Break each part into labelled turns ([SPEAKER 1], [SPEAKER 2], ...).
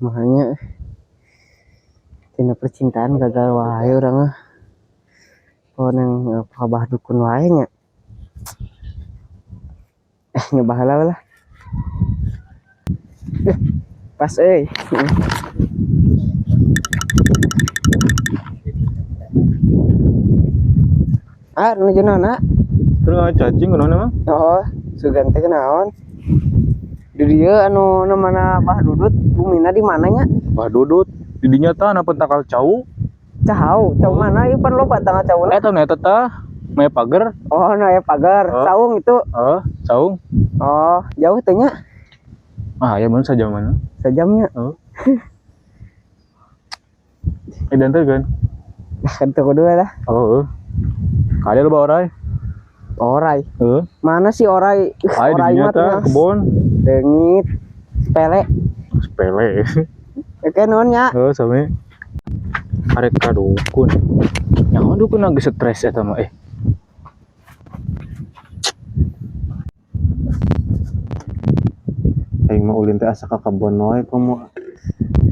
[SPEAKER 1] Makanya tina percintaan gagal wae urang mah. Oh, nang abah dukun wae nya. Eh, nyoba heula lah. Eh, pas euy. Ah, nuju naon, ah?
[SPEAKER 2] Terus cacing kunaon mah?
[SPEAKER 1] Oh, sugan teh kunaon? Di dieu anu namana Bah Dudut, bumina di mana nya?
[SPEAKER 2] Bah Dudut di dinya tah na tangkal cau.
[SPEAKER 1] Cau, cau mana ieu pan loba tangkal cauna.
[SPEAKER 2] Eta nu eta tah, maya pagar.
[SPEAKER 1] Oh, nu aya pagar,
[SPEAKER 2] Oh.
[SPEAKER 1] saung itu.
[SPEAKER 2] Oh, saung.
[SPEAKER 1] Oh, jauh teh nya?
[SPEAKER 2] Ah, ya bener sajam mana?
[SPEAKER 1] Sajamnya.
[SPEAKER 2] Oh. Eh, dan teh kan?
[SPEAKER 1] Nah, kan teu kudu lah.
[SPEAKER 2] Oh. Kade loba orai.
[SPEAKER 1] Orai.
[SPEAKER 2] Heeh.
[SPEAKER 1] Mana sih orai? Ih,
[SPEAKER 2] Aya di
[SPEAKER 1] orai
[SPEAKER 2] dinya
[SPEAKER 1] mah
[SPEAKER 2] tah
[SPEAKER 1] teh
[SPEAKER 2] kebon.
[SPEAKER 1] Leungit. Sepele.
[SPEAKER 2] Sepele.
[SPEAKER 1] Oke, nuhun nya.
[SPEAKER 2] Heeh, sami. Arek ka dukun. Nyaho dukun lagi stres eta mah eh.
[SPEAKER 3] Aing mah ulin teh asa ka kebon wae komo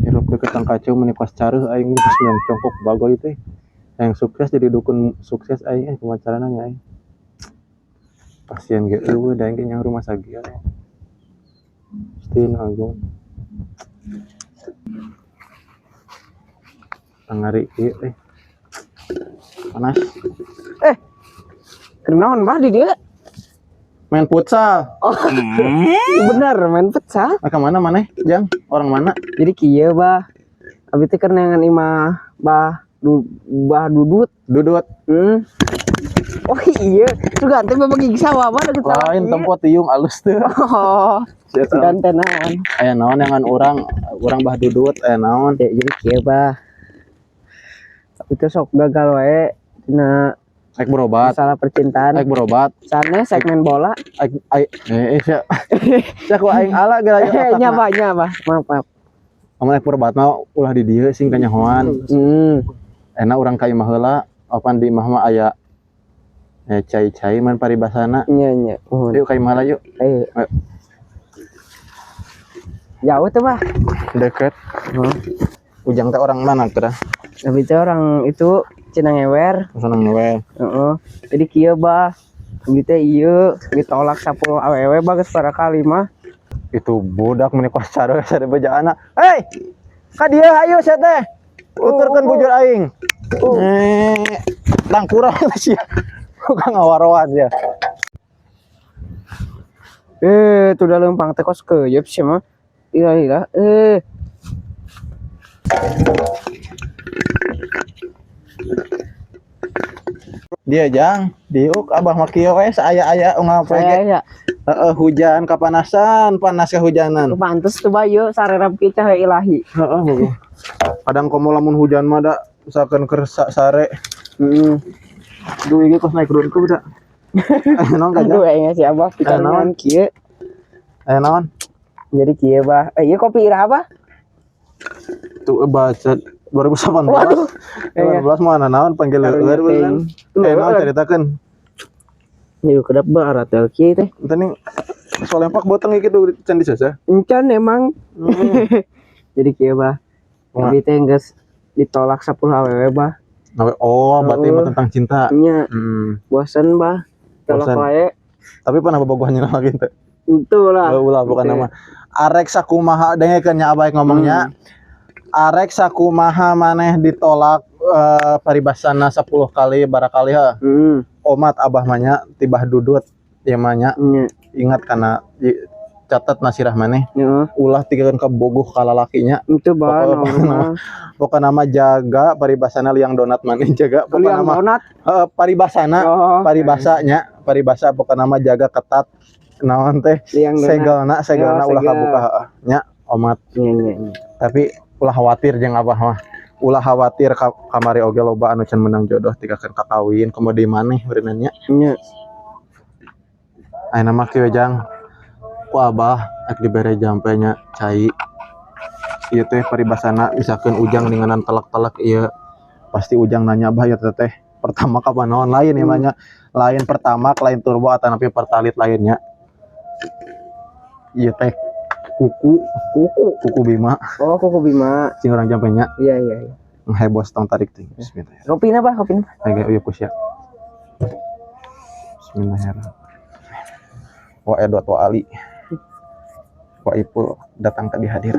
[SPEAKER 3] hirup ke tangkacau meni kos careuh aing geus congkok bagoy teh. Yang sukses jadi dukun sukses aing eh kumaha carana nya aing. Pasien ge eueuh da aing ge nyaho rumah sakit. Gusti nu agung. Tangari kieu eh. Panas.
[SPEAKER 1] Eh. Kenaon bah di dieu?
[SPEAKER 3] Main futsal.
[SPEAKER 1] Oh. Bener, main futsal.
[SPEAKER 3] Ah, ke mana maneh, Jang? Orang mana?
[SPEAKER 1] Jadi kieu bah. Abi teh keur neangan imah bah Bah Dudut.
[SPEAKER 3] Dudut.
[SPEAKER 1] Hmm. Oh iya, sugan teh babagi sawah mah deket sawah.
[SPEAKER 3] Lain tempat tiung alus teh.
[SPEAKER 1] Oh, sugan teh naon?
[SPEAKER 3] Aya naon yang urang, urang Bah Dudut aya naon?
[SPEAKER 1] Ya, jadi kieu bah. Abi teh sok gagal wae dina
[SPEAKER 3] Aik berobat.
[SPEAKER 1] masalah percintaan.
[SPEAKER 3] Aik berobat.
[SPEAKER 1] Sanes segmen bola.
[SPEAKER 3] Aik aik eh sia. Sia ku aing ala geura ieu
[SPEAKER 1] Eh, nya
[SPEAKER 3] otakna.
[SPEAKER 1] bah, nya bah. Maaf, maaf.
[SPEAKER 3] Amun aik berobat mah ulah di dieu sing kanyahoan. Enak urang ka imah heula, opan di imah mah aya cai-cai man paribasana.
[SPEAKER 1] Nya nya. Mohon.
[SPEAKER 3] Yuk ka imah lah yuk.
[SPEAKER 1] Ayo.
[SPEAKER 3] Ayo.
[SPEAKER 1] Jauh tuh bah.
[SPEAKER 3] Deket. Ujang teh orang mana teh?
[SPEAKER 1] Tapi teh orang itu Cinangewer.
[SPEAKER 3] Cinangewer.
[SPEAKER 1] Heeh. Jadi kieu bah. Abi teh ieu ditolak 10 awewe bah geus para kali mah.
[SPEAKER 3] Itu budak meni kos caro sare bejaana. Hei. Ka dieu hayu sia teh. Tuturkeun bujur aing. Tangkurang sia. Bukan ngawaroan sia.
[SPEAKER 1] Tuh udah lempang teh kos keuyeub sia mah. Iya iya.
[SPEAKER 3] Dia jang, diuk abah mah kieu we saaya-aya unggal poe ge.
[SPEAKER 1] Saya.
[SPEAKER 3] Heeh, hujan kapanasan, panas kehujanan.
[SPEAKER 1] Pantes tuh bayu sarerap kieu cahaya ilahi.
[SPEAKER 3] Heeh, heeh. Kadang komo lamun hujan mah da misalkan keur sare.
[SPEAKER 1] Heeh.
[SPEAKER 3] Duh ieu kos naik turun ku da. Aya naon ka
[SPEAKER 1] Aduh, aing si abah
[SPEAKER 3] Aya naon?
[SPEAKER 1] pikiran kieu.
[SPEAKER 3] Aya naon?
[SPEAKER 1] Jadi kieu bah. Ieu kopi iraha bah?
[SPEAKER 3] Tuh baca 2018.
[SPEAKER 1] Waduh.
[SPEAKER 3] 2018 mah ana naon panggil leueur beneran. Eh, naon caritakeun?
[SPEAKER 1] Ieu kedap bah aratel kieu teh.
[SPEAKER 3] Ente nih soal lempak boteng iki tuh can disasa.
[SPEAKER 1] Encan emang. Jadi kieu bah. Abi teh geus ditolak 10 awewe bah.
[SPEAKER 3] Awe, oh, berarti mah tentang cinta.
[SPEAKER 1] Nya. Bosen bah. Tolak wae.
[SPEAKER 3] Tapi pernah bobogohan nyeuna lagi teh.
[SPEAKER 1] Itu lah.
[SPEAKER 3] Oh, ulah bukan nama. Arek sakumaha dengekeun nya abah ngomongnya. Arek sakumaha maneh ditolak paribasana 10 kali barakali ha. Omat abah mah nya tibah Dudut ieu mah nya. Ingat kana catat nasirah maneh. Ulah tikeun kabogoh ka lalakinya.
[SPEAKER 1] Itu bah, normal.
[SPEAKER 3] Pokokna mah jaga paribasana liang donat maneh jaga. Pokokna
[SPEAKER 1] Liang
[SPEAKER 3] mah,
[SPEAKER 1] donat?
[SPEAKER 3] Paribasana,
[SPEAKER 1] Oh,
[SPEAKER 3] paribasanya, paribasa pokokna mah jaga ketat naon teh
[SPEAKER 1] Liang donat.
[SPEAKER 3] segelna, segelna
[SPEAKER 1] Oh,
[SPEAKER 3] ulah
[SPEAKER 1] segel.
[SPEAKER 3] kabuka heeh. Nya omat.
[SPEAKER 1] Nya, nya, nya.
[SPEAKER 3] Tapi ulah khawatir jeung abah mah. Ulah khawatir kamari oge loba anu can menang jodoh tikakeun kakawin komo di maneh meureunna nya.
[SPEAKER 1] Nya.
[SPEAKER 3] Ayeuna mah kieu jang. Ku abah ek dibere jampe nya cai. Ieu teh paribasana misalkeun ujang ninganan telak-telak ieu pasti ujang nanya abah ieu teh pertama kapan naon lain ieu mah nya. Lain pertama, lain turbo atanapi pertalit lainnya. Ieu teh Kuku,
[SPEAKER 1] Kuku.
[SPEAKER 3] Kuku Bima.
[SPEAKER 1] Oh, kuku Bima.
[SPEAKER 3] Cing urang jampenya.
[SPEAKER 1] Iya.
[SPEAKER 3] Heboh tong tarik teh. Bismillah.
[SPEAKER 1] Kopi apa? Kopi apa?
[SPEAKER 3] Kayak uyup ku sia. Bismillahirrahmanirrahim. Wa Edot wa Ali. Wa Ipul datang tadi hadir.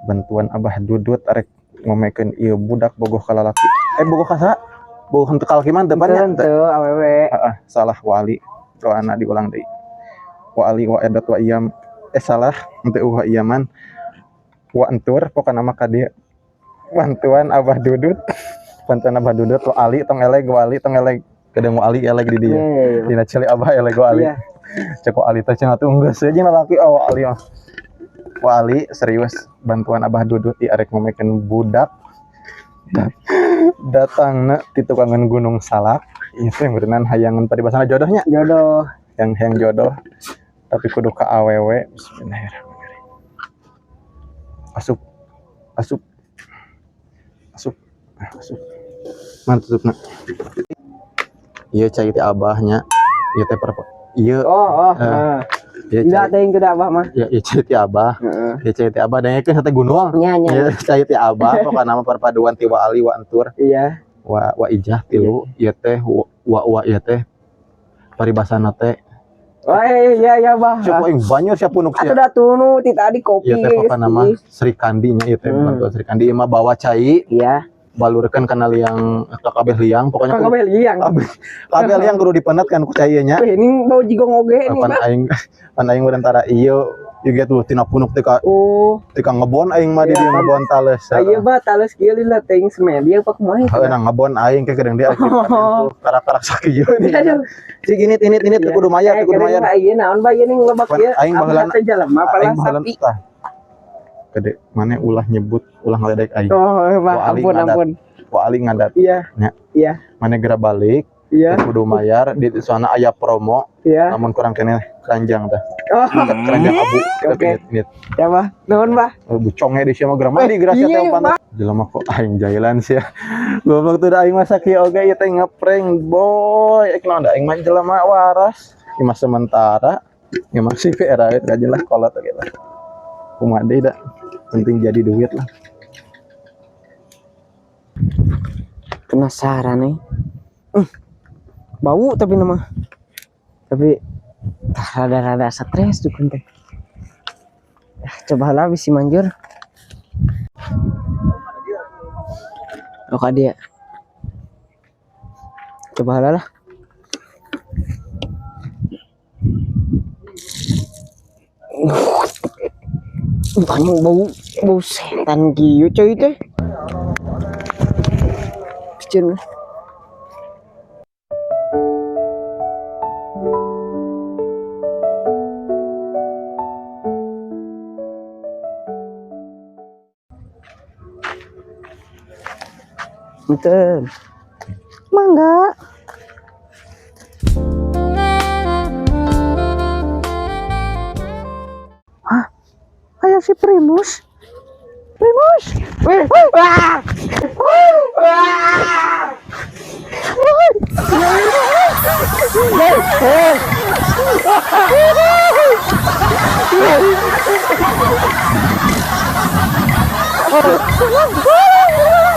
[SPEAKER 3] Bantuan Abah Dudut arek ngomekeun ieu budak bogoh ka lalaki. Eh, bogoh ka saha? Bogoh henteu ka lalaki mah depannya.
[SPEAKER 1] Henteu awewe.
[SPEAKER 3] Heeh, salah wa Ali. Doana diulang deui. Wa Ali wa Edot wa Iyam. Eh, salah, henteu wa Iyaman. Wa Entur pokona mah ka dieu. Bantuan Abah Dudut. Bantuan Abah Dudut wa Ali tong eleg, wa Ali tong eleg. Kadang wa Ali eleg di dieu.
[SPEAKER 1] Iya.
[SPEAKER 3] Dina ceuli Abah eleg wa Ali.
[SPEAKER 1] Iya.
[SPEAKER 3] Cek wa Ali teh cenah tuh geus we jeung lalaki, oh, wa Ali mah. Wa Ali serius bantuan Abah Dudut di arek ngomekeun budak. Datangna ti tukangan Gunung Salak. Ieu teh beureunan hayangan paribasana jodohnya.
[SPEAKER 1] Jodoh.
[SPEAKER 3] Yang hayang jodoh tapi kudu ka awewe. Bismillahirrahmanirrahim. Asup. Asup. Asup. Ah, asup. Man tutupna. Ieu cai teh abahnya. Ieu teh ieu
[SPEAKER 1] Oh.
[SPEAKER 3] Eh,
[SPEAKER 1] Heeh.
[SPEAKER 3] ieu
[SPEAKER 1] Tidak
[SPEAKER 3] cai
[SPEAKER 1] teh yang kudu Abah mah.
[SPEAKER 3] ya, ieu cai ti abah.
[SPEAKER 1] Heeh.
[SPEAKER 3] Ieu cai ti abah dengekeun sate gunung.
[SPEAKER 1] Nya nya.
[SPEAKER 3] Ieu cai ti abah pokona mah perpaduan ti wa Ali wa Entur
[SPEAKER 1] Iya.
[SPEAKER 3] wa wa Ijah tilu ieu teh wa wa ieu teh paribasana teh.
[SPEAKER 1] Oh, iya Bah.
[SPEAKER 3] Siapa aing banyak siapa punuk
[SPEAKER 1] Atuh
[SPEAKER 3] sia.
[SPEAKER 1] dah tunu ti tadi kopi.
[SPEAKER 3] Ieu teh pokona mah Sri Kandi nya ieu teh bantuan Sri Kandi ieu mah bawa cai
[SPEAKER 1] Iya.
[SPEAKER 3] balurkeun kana liang ka kabeh liang pokoknya
[SPEAKER 1] Kabeh liang.
[SPEAKER 3] Kabeh kabeh liang kudu dipenat kan ku cai ieu nya.
[SPEAKER 1] Weh, ini bau jigong oge ini
[SPEAKER 3] Pan
[SPEAKER 1] mah.
[SPEAKER 3] aing pan aing urang ieu ieu ge tuh tina punuk teh ka
[SPEAKER 1] Oh,
[SPEAKER 3] teh ka ngebon aing mah di dieu ngebon tales.
[SPEAKER 1] iya bah tales kieu lila teuing semedi apa kumaha.
[SPEAKER 3] Heuh nah ngebon aing ke kedeung dia aing tuh karak-karak sakieu nih.
[SPEAKER 1] Aduh.
[SPEAKER 3] Cik ini ini ini teu kudu mayar, teu kudu mayar.
[SPEAKER 1] Iya naon bah ieu ning lebak
[SPEAKER 3] Pan
[SPEAKER 1] ieu.
[SPEAKER 3] aing baheulana
[SPEAKER 1] teh jelema
[SPEAKER 3] aing
[SPEAKER 1] palah
[SPEAKER 3] baheulana
[SPEAKER 1] sapi.
[SPEAKER 3] tah. Gede maneh ulah nyebut ulah ngaledek aing.
[SPEAKER 1] Oh, bah
[SPEAKER 3] Wa Ali
[SPEAKER 1] ampun
[SPEAKER 3] ngadat.
[SPEAKER 1] ampun.
[SPEAKER 3] Wa Ali ngadat.
[SPEAKER 1] Iya.
[SPEAKER 3] Nya.
[SPEAKER 1] Iya.
[SPEAKER 3] Maneh geura balik
[SPEAKER 1] Iya.
[SPEAKER 3] teu kudu mayar di sana aya promo
[SPEAKER 1] Iya.
[SPEAKER 3] namun kurang keneh keranjang tah.
[SPEAKER 1] Oh,
[SPEAKER 3] Keranjang abu.
[SPEAKER 1] Oke.
[SPEAKER 3] Ini
[SPEAKER 1] ya bah. Nuhun bah.
[SPEAKER 3] Oh, bucongnya di sia mah geura mandi geura sia
[SPEAKER 1] Iya,
[SPEAKER 3] teh pantat. Jelema kok aing jailan sia. Goblok tuh da aing mah sakieu oge ieu teh ngeprank boy. Ek naon da aing mah jelema waras. Ieu mah sementara. Ieu mah si era gak jelas kolot oge lah. Kumaha deui da. Penting jadi duit lah.
[SPEAKER 1] Penasaran nih. Bau tapi nama. Tapi rada-rada stres dukun teh. Ah, coba lah bisi manjur. Oh dia. Coba lah lah. Anjing bau bau setan kieu coy teh. Kecil. Punten. Mangga. Hah? Kayak si Primus. Primus. Wih, wah. Wah.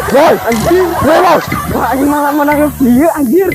[SPEAKER 1] Woi, anjir. Woi, wah, anjing malah menang dia, anjir.